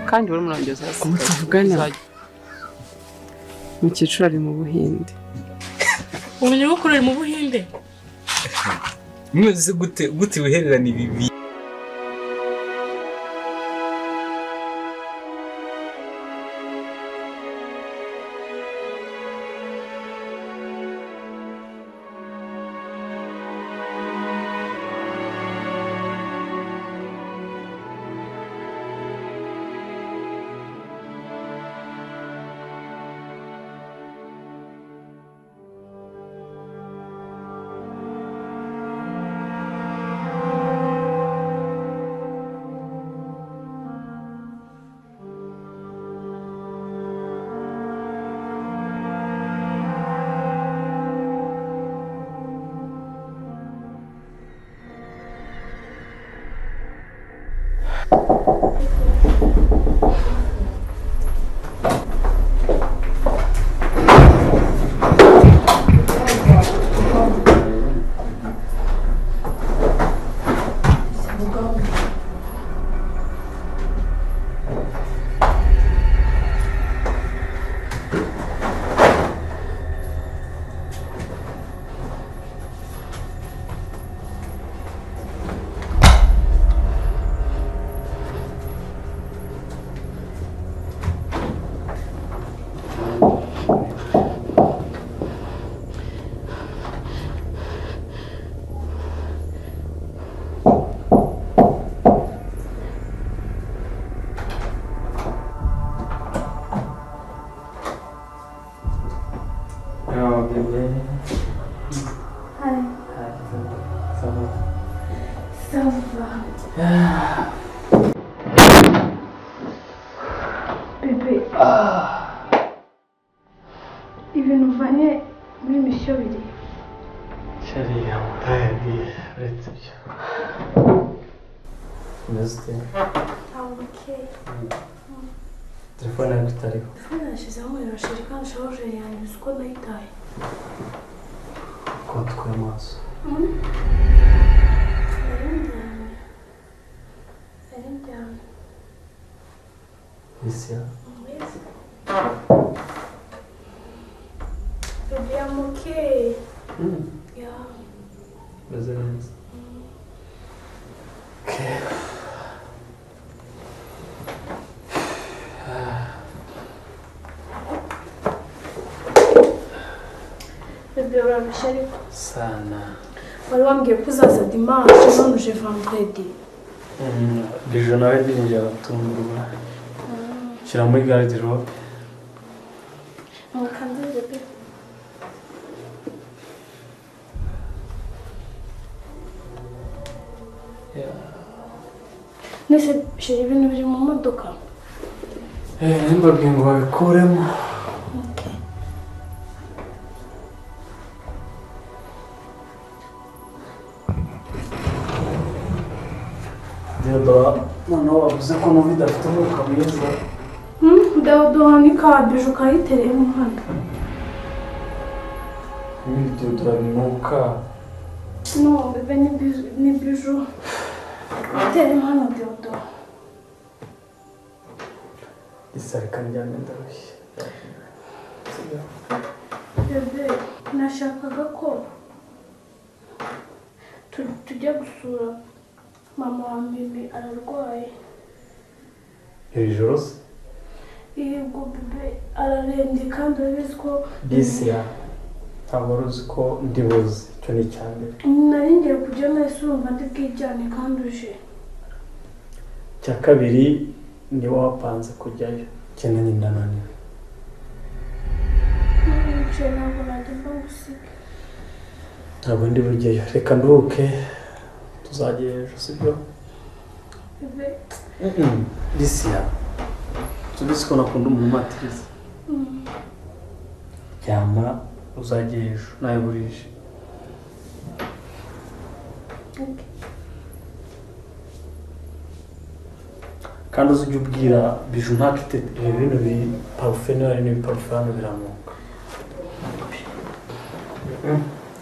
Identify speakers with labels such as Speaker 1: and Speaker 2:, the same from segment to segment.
Speaker 1: Kandi buri murangi uzasigaye.
Speaker 2: Ubu tuvugana mukecuru ari mu Buhinde.
Speaker 3: Ubu nyogokuru ari mu Buhinde.
Speaker 4: Mwese gute gute wihererana ibi
Speaker 5: Bébé. Ibintu uvanye muri misiyo biri.
Speaker 6: Chérie, I'm tired. Uretse ibyo. Umeze ute?
Speaker 5: I'm okay.
Speaker 6: Telefone yawe itariho.
Speaker 5: Telefone yashyizeho umuriro chérie kandi sharijeri yanjye uzi ko nayitaye.
Speaker 6: Ko watukuye amaso.
Speaker 5: Nari ndyamye.
Speaker 6: Lisia.
Speaker 5: Baby, I'm okay. Yeah.
Speaker 6: Umeze neza. Okay.
Speaker 5: Bébé, urarushye ariko.
Speaker 6: Sana.
Speaker 5: Wari wambwiye ko uzaza dimanche none uje vendredi.
Speaker 6: Bijo nawe ndirinjira aratungurwa. Shyira muri garde-robe.
Speaker 5: Mukandide pe. Nese chérie ibintu biri mu modoka.
Speaker 6: Mbabwiye ngo babikuremo.
Speaker 5: Okay.
Speaker 6: Deodora noneho bavuze ko n'ubu idafite umwuka mwiza.
Speaker 5: Deodora ni ka biju kayitereyemo hano.
Speaker 6: Ibindi deodora binuka.
Speaker 5: No, bebe ni biju. Itereyemo hano deodora.
Speaker 6: Isa reka ndyame ndarushye.
Speaker 5: Bebe, nashakaga ko tujya gusura mama wa Mimi ararwaye.
Speaker 6: Iri joro se?
Speaker 5: Yego bebe ararembye kandi urabizi ko
Speaker 6: Lisia ntabwo wari uzi ko ndi buze, icyo ni icya mbere.
Speaker 5: Nari ngiye kujya nahise urumva ndi bwijyane kandi uje.
Speaker 6: Icya kabiri ni wowe wapanze kujyayo, cyane njye ndananiwe.
Speaker 5: Nje ntabwo nagenda ngusige.
Speaker 6: Ntabwo ndi bujyeyo, reka nduhuke tuzajya ejo, sibyo?
Speaker 5: Bebe.
Speaker 6: Lisia, tubizi ko nakunda umumatiriza. Ryama uzajya ejo, nawe burije. Kandi uzajya ubwira biju ntakite ibintu bi parufe niba ari n'ibiparufe hano biranuka.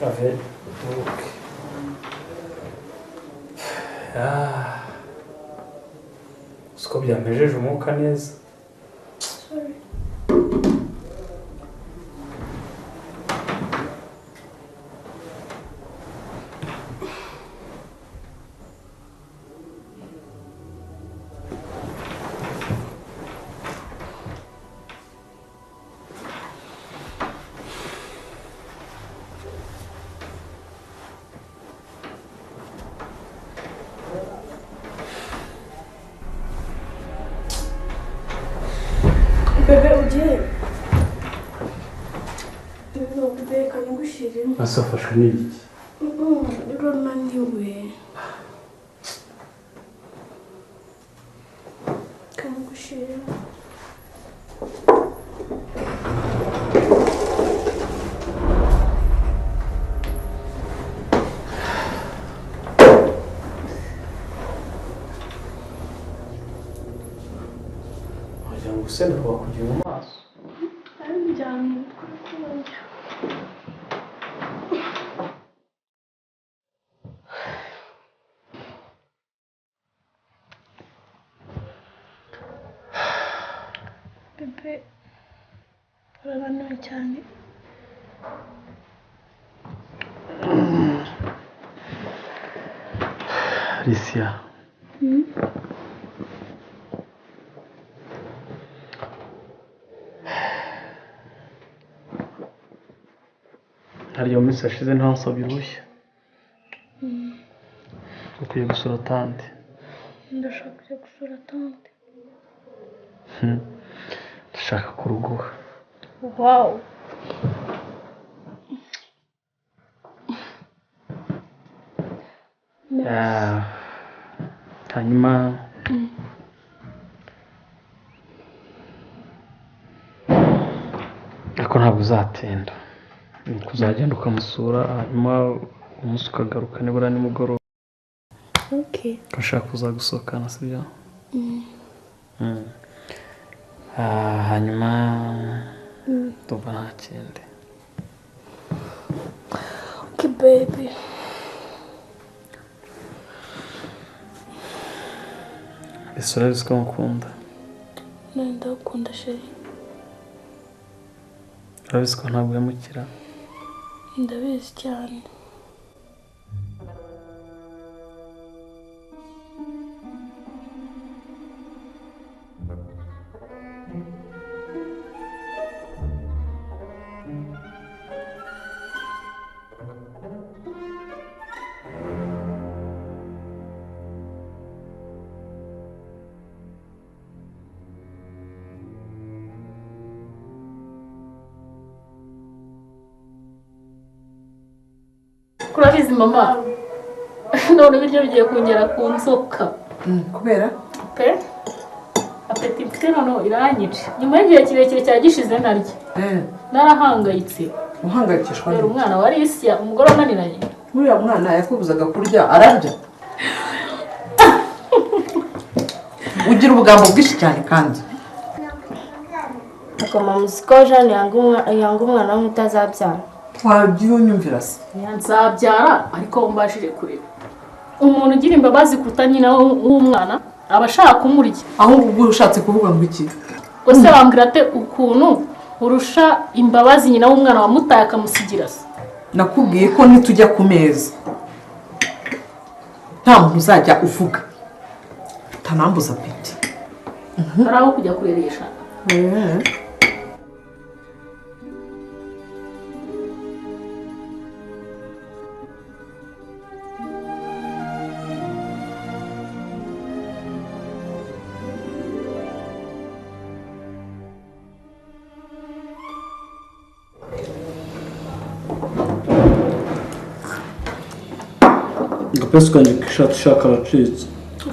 Speaker 6: Ave turuke. Siko byampejeje umwuka neza.
Speaker 5: Sorry. Bebe ugiye? Bebe kanyigushiremo.
Speaker 6: Asafashwe n'iki?
Speaker 5: Urananiwe. Kanyigushiremo.
Speaker 6: Usenda wakugira mu maso.
Speaker 5: Arabijyana umutwe kubonye. Bebe urananiwe cyane.
Speaker 6: Alicia. Hari minsi yashize ntansabye uruhushya. Ukwiye gusura tante.
Speaker 5: Ndashaka kujya gusura tante.
Speaker 6: Ndashaka kuruguha.
Speaker 5: Wow.
Speaker 6: Hanyuma ariko ntabwo uzatinda. Kuzagenda ukamusura hanyuma umunsi ukagaruka nibura nimugoroba.
Speaker 5: Okay.
Speaker 6: Ushaka kuzagusohokana sibyo? Hanyuma ndumva nta kindi.
Speaker 5: Okay baby.
Speaker 6: Ese urabizi ko ngukunda?
Speaker 5: Ndagukunda chérie.
Speaker 6: Urabizi ko ntaguhemukira?
Speaker 5: Ndabizi cyane.
Speaker 3: Kurabizi mama. None ibiryo bigiye kongera ku nzoka.
Speaker 2: Kubera?
Speaker 3: Pe. Apeti mfite none iranyica. Nyuma y'igihe kirekire cya gishize narya. Narahangayitse.
Speaker 2: Uhangayikishwa
Speaker 3: n'iki? Umwana wa Alicia, umugore wananiranye.
Speaker 2: Uriya mwana yakubuzaga kurya ararya. Ugira ubugambo bwinshi cyane kandi.
Speaker 1: Ako mama uziko Jeanne yanga umwana we utazabyara.
Speaker 2: Wagiye unyumvira se?
Speaker 3: Nzabyara ariko mbashije kureba. Umuntu ugira imbabazi kuruta nyina w'umwana aba ashaka kumurya.
Speaker 2: Aho ubwo ushatse kuvuga ngo iki?
Speaker 3: Ese wambwira ate ukuntu urusha imbabazi nyina w'umwana wamutaye akamusigira se?
Speaker 2: Nakubwiye ko nitujya ku meza nta muntu uzajya uvuga. Utanambuza apeti.
Speaker 3: Hari aho kujya kureresha.
Speaker 6: Agapesi kanjye k'ishati ushaka aracitse.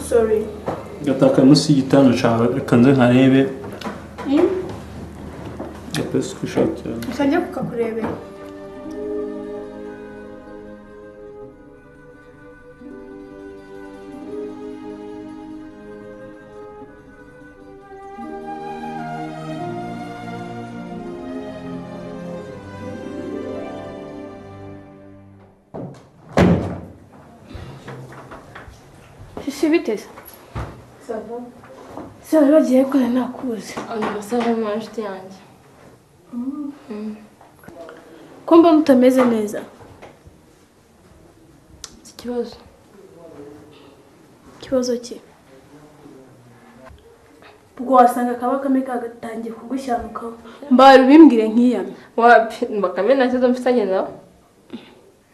Speaker 5: Sorry.
Speaker 6: Gatakaye munsi y'igitanda cyawe reka nze nkarebe. Agapesi k'ishati yawe.
Speaker 5: Gusa njye kukakurebera. Sisi biteze. Ça va. Se wari wagiye kure nakuzi.
Speaker 1: Amasaha mu nshuti yanjye.
Speaker 5: Ko mbona utameze neza?
Speaker 1: Si ikibazo.
Speaker 5: Ikibazo ki? Ubwo wasanga kaba kamwe kagatangiye kugushyanukaho. Mbari ubimbwire nkiyame.
Speaker 1: Wapi Bakame nta kibazo mfitanye nawe.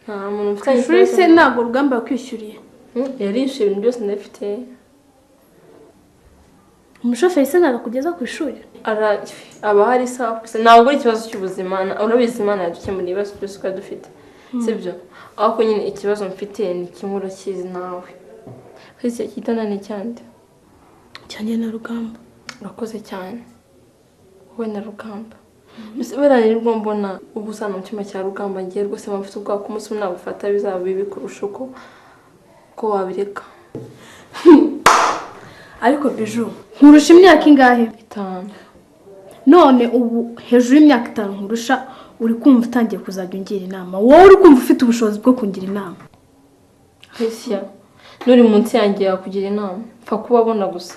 Speaker 1: Nta muntu mfitanye.
Speaker 5: Ishuri se ntabwo Rugamba yakwishyuriye?
Speaker 1: Yarishyuye ibintu byose ndabifite.
Speaker 5: Umushoferi se ntabwo akugeza ku ishuri?
Speaker 1: Aba hari isaha gusa, ntabwo ari ikibazo cy'ubuzima, urabizi Imana yadukemura ibibazo byose twari dufite, sibyo? Ariko nyine ikibazo mfite ni kimwe urakizi nawe. Ese kitana ni cyande?
Speaker 5: Cyanjye na Rugamba.
Speaker 1: Urakoze cyane. Wowe na Rugamba. Mbese nirwo mbona ubu usana mu cyumba cya Rugamba ngiye rwose mfite ubwoba ko umunsi umwe nagufata bizaba bibi kurusha uko ko wabireka.
Speaker 5: Ariko Bijou, nkurusha imyaka ingahe?
Speaker 1: 5.
Speaker 5: None ubu hejuru y'imyaka 5 nkurusha, uri kumva utangiye kuzajya ungira inama. Wowe uri kumva ufite ubushobozi bwo kungira inama?
Speaker 1: Christian, nuri munsi yanjye yakugira inama. Pfa kubabona gusa.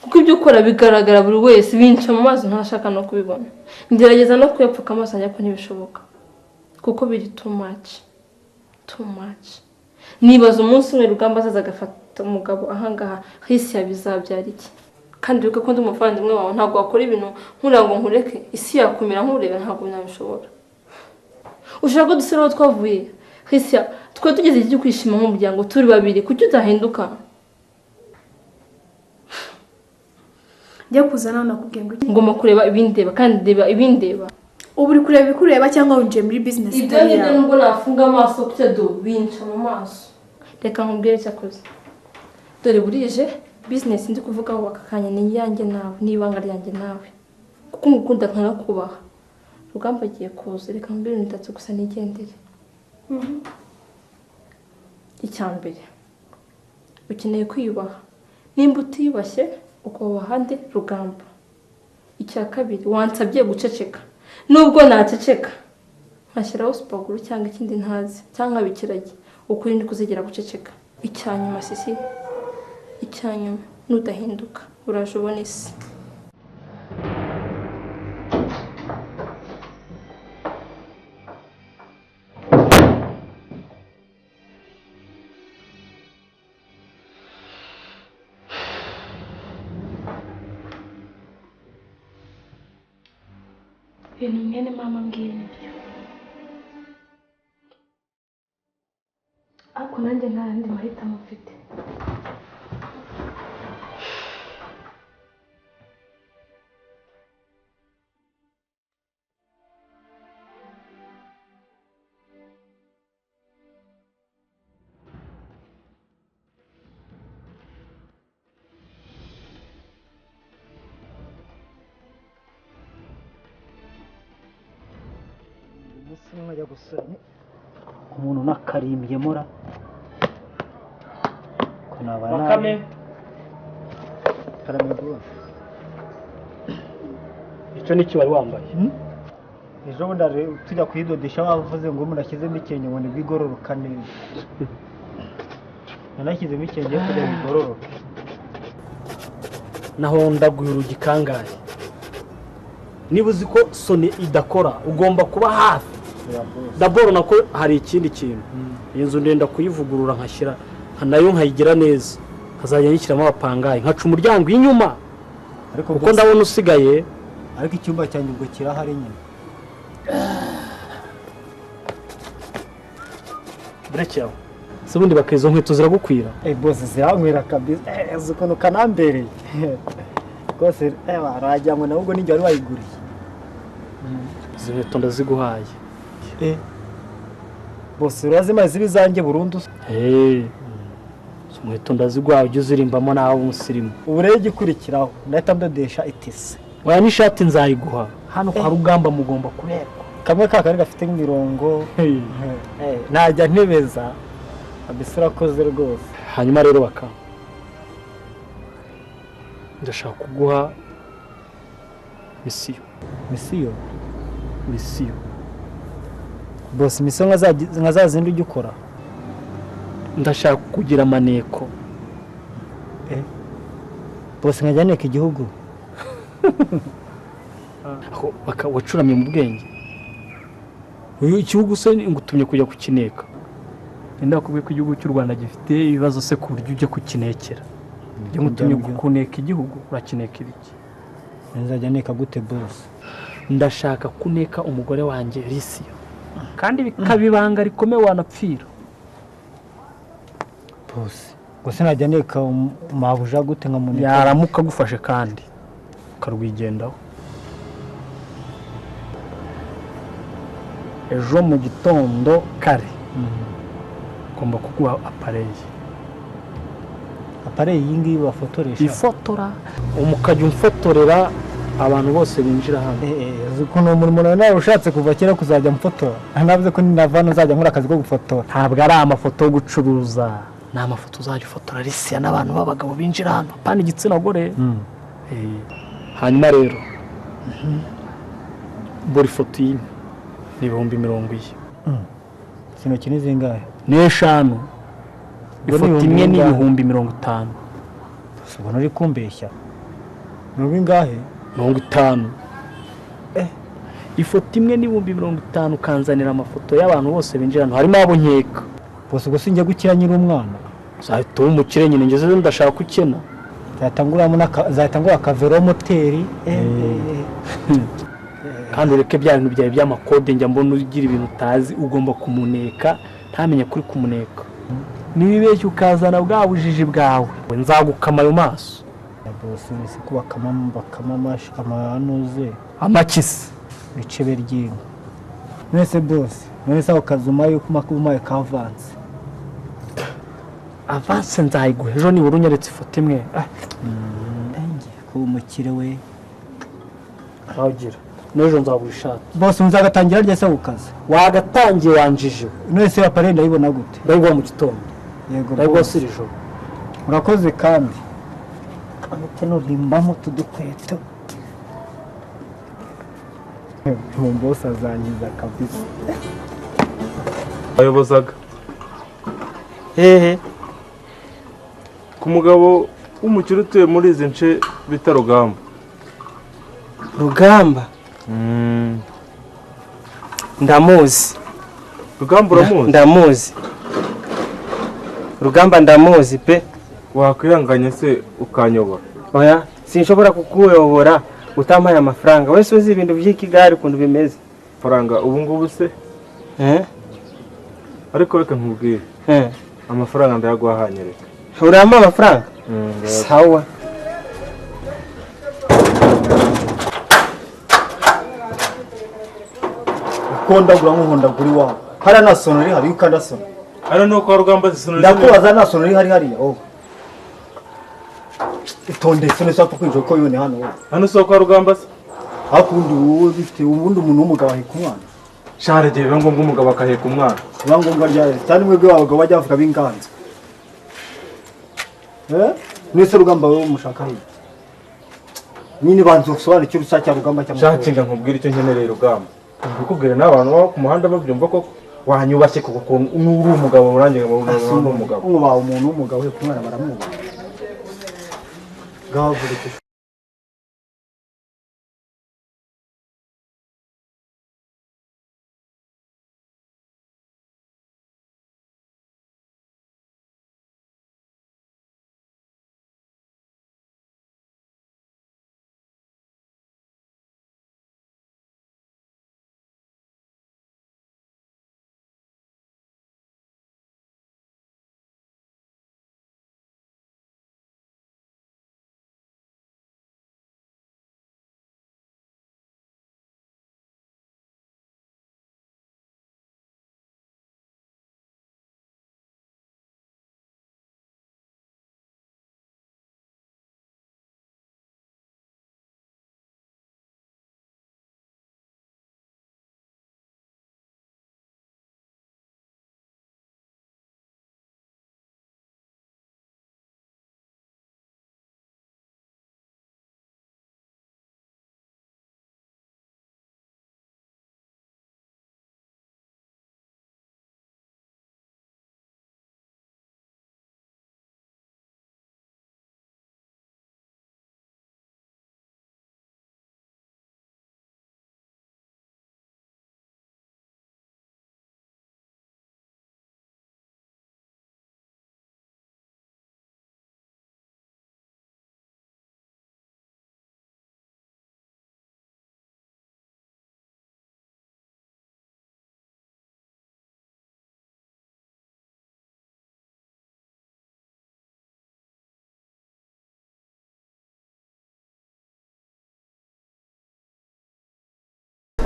Speaker 1: Kuko ibyo ukora bigaragara buri wese, binca mu maso ntashaka no kubibona. Ngerageza no kuyapfuka amaso njya ko ntibishoboka. Kuko biri too much. Too much. Nibaza umunsi umwe Rugamba azaza agafata umugabo ahangaha, Christian bizabyara iki? Kandi wibuke ko ndi umuvandimwe wawe, ntabwo wakora ibintu nkurira ngo nkureke, isi yakumira nkureba, ntabwo nabishobora. Ushaka ko dusubira aho twavuye? Christian, twe tugeze igihe cyo kwishima nk'umuryango turi babiri, kuki udahinduka?
Speaker 5: Njya kuzana nakubwiye ngo
Speaker 1: ngomba kureba ibindeba, kandi ndeba ibindeba.
Speaker 5: Ubu uri kureba ibikureba cyangwa winjiye muri business?
Speaker 1: Ibyo ngibyo nubwo nafunga amaso kucyo do binca mu maso. Reka nkubwire cyakoze. Dore burije business ndi kuvugaho aka kanya ni iyanjye nawe, ni ibanga ryanjye nawe. Kuko ngukunda nkanakubaha. Rugamba agiye kuza, reka nkubwire ibintu bitatu gusa nigendere. Icya mbere, ukeneye kwiyubaha. Nimba utiyubashye ukubaha nde? Rugamba. Icya kabiri, wansabye guceceka. Nubwo naceceka nkashyiraho supaguru cyangwa ikindi ntazi cyangwa nkabikirage, ukuri ndi kuzigera guceceka. Icya nyuma sisi, icya nyuma nudahinduka uraje ubona isi.
Speaker 5: Ibintu mwene mama mbwiye nibyo, ariko nanjye nta yandi mahitamo mfite.
Speaker 7: Nkajya gusura umuntu nakarimbye mora
Speaker 6: Bakame icyo ni wari wambaye
Speaker 7: ejo bundi tujya kuyidodesha bavuze ngo umuntu ashyizemo ikirenge ngo nibwo igororoka neza. Nanashyizemo ikirenge kugira ngo igororoke.
Speaker 6: Naho ndaguye urugi kangahe? Niba uzi ko soni idakora ugomba kuba hafi. Daboro nako hari ikindi kintu, iyi nzu ndenda kuyivugurura nkashyira nayo nkayigira neza, nkazajya nyishyiramo abapangayi, nkaca umuryango inyuma kuko ndabona usigaye.
Speaker 7: Ariko icyumba cyanjye ubwo kirahari nyine.
Speaker 6: Burekeraho se ubundi baka izo nkweto ziragukwira?
Speaker 7: Bose zirankwira kabisa, uzi ukuntu kanambereye rwose, wagira ngo nawe ubwo n'igihe wari wayiguriye.
Speaker 6: Izi nkweto ndaziguhaye.
Speaker 7: Bose urazimaze ziba izanjye burundu.
Speaker 6: Izo nkweto ndaziguhaye, ujye uzirimbamo nawe umusirimu.
Speaker 7: Ubu rero igikurikiraho ndahita ndodesha itise.
Speaker 6: Oya n'ishati nzayiguha. Hano kwa Rugamba mugomba kuberwa.
Speaker 7: Kamwe ka kari gafite imirongo. Najya ntebeza. Abise urakoze rwose.
Speaker 6: Hanyuma rero baka ndashaka kuguha misiyo.
Speaker 7: Misiyo?
Speaker 6: Misiyo.
Speaker 7: Boss, misiyo nka za zindi ujya ukora?
Speaker 6: Ndashaka kugira maneko.
Speaker 7: Bose nkajya neka igihugu.
Speaker 6: Aho wacuramye mu bwenge. Uyu igihugu se ngutumye kujya kukineka. Nenda kubwiye ko igihugu cy'u Rwanda gifite ibibazo se ku buryo ujya kukinekera. Njye ngutumye kuneka igihugu, urakineka ibiki?
Speaker 7: Nzajya neka gute boss?
Speaker 6: Ndashaka kuneka umugore wanjye Lisia. Kandi bikabibanga rikomeye wanapfira.
Speaker 7: Boss, gusa najya neka mabuja gute nkamuneka?
Speaker 6: Yaramuka gufashe kandi ukarwigendaho. Ejo mu gitondo kare ngomba kuguha apareye.
Speaker 7: Apareye iyi ngiyi bafotoresha?
Speaker 6: Ifotora, umukajya umfotorera abantu bose binjira hano.
Speaker 7: Ukuntu umurimo nawe ushatse kuva kera kuzajya mfotora. Navuze ko ninava nzajya nkora akazi ko gufotora.
Speaker 6: Ntabwo ari amafoto yo gucuruza, ni amafoto uzajya ufotora Lisia n'abantu b'abagabo binjira hano, apana igitsina gore. Hanyuma rero buri foto iyi ni 40,000.
Speaker 7: Kino kini zingahe?
Speaker 6: Ni 5. Ifoto imwe ni 50,000.
Speaker 7: Ubona uri kumbeshya. Ni bingahe?
Speaker 6: 50. Ifoto imwe ni 50,000 ukanzanira amafoto y'abantu bose binjira hano, harimo abo nkeka.
Speaker 7: Bose ubwo sinjya gukira nyiri umwana.
Speaker 6: Uzahita umukire nyine, ngeze ndashaka gukena.
Speaker 7: Nzahita ngura akavero moteri.
Speaker 6: Kandi ureke bya bintu byawe by'amakode, njya mbona ugira ibintu utazi, ugomba kumuneka ntamenye kuri kumuneka. Nibibeshye ukazana bwa bujiji bwawe, nzagukama ayo maso.
Speaker 7: Bose nisi kubakama bakama amanuze
Speaker 6: amakisi
Speaker 7: icebe ry'inka. Mwese bose, mwese aho kazuma yuko makumaye ka avance.
Speaker 6: Avance nzayiguha ejo nibura unyeretse ifoto imwe.
Speaker 7: Ngiye kuba umukire we.
Speaker 6: Wagira n'ejo nzagura ishati.
Speaker 7: Bose nzagatangira rya se ukaza.
Speaker 6: Wagatangiye wanjije.
Speaker 7: None apare ndayibona gute?
Speaker 6: Ndayiguha mu gitondo.
Speaker 7: Yego.
Speaker 6: Ndayiguha siri joro.
Speaker 7: Urakoze kandi. Amuteno rimbamo tudukweto. Boss azangiza kabisa.
Speaker 8: Ayobozaga.
Speaker 9: Hehe.
Speaker 8: Ku mugabo w'umukire utuye muri izi nce bita Rugamba.
Speaker 9: Rugamba? Ndamuzi.
Speaker 8: Rugamba uramuzi?
Speaker 9: Ndamuzi. Rugamba ndamuzi pe.
Speaker 8: Wakwihanganye se ukanyobora?
Speaker 9: Oya, sinshobora kukuyobora utampaye amafaranga. Wese uzi ibintu by'ikigari ukuntu bimeze.
Speaker 8: Faranga ubu ngubu se? Ariko reka nkubwire. Amafaranga ndayaguhahanyereka.
Speaker 9: Urampa amafaranga? Sawa.
Speaker 7: Ukondagura nk'uhondagura iwawe. Hariya nta sono rihari, iyo ukanda sono.
Speaker 8: Hano ni uko Rugamba zisono.
Speaker 7: Ndakubaza nta sono rihari hariya wowe. Itonde sono sapfa kwinjira uko yone hano wowe.
Speaker 8: Hano si uko Rugamba se?
Speaker 7: Hakundi wowe bifite ubundi umuntu w'umugabo aheka umwana.
Speaker 8: Share gihe biba ngombwa umugabo akaheka umwana.
Speaker 7: Biba ngombwa ryari? Cyane mwebwe abagabo bajya bavuga b'inganzo. Mwese Rugamba wowe mushaka he? Nyine banza usobanure icyo cya Rugamba cyangwa.
Speaker 8: Shakinga nkubwire icyo nkenereye Rugamba. Ndikubwira n'abantu baba ku muhanda babyumva koko wanyubashye koko uri umugabo urangira ngo uri umugabo.
Speaker 7: Mwubaha umuntu w'umugabo uheka umwana baramwubaha. Gavuga.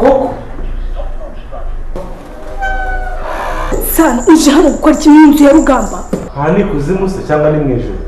Speaker 9: Koko
Speaker 5: Sana, uje hano gukora iki mu nzu ya Rugamba?
Speaker 8: Aha ni ikuzimu se cyangwa ni mu ijoro?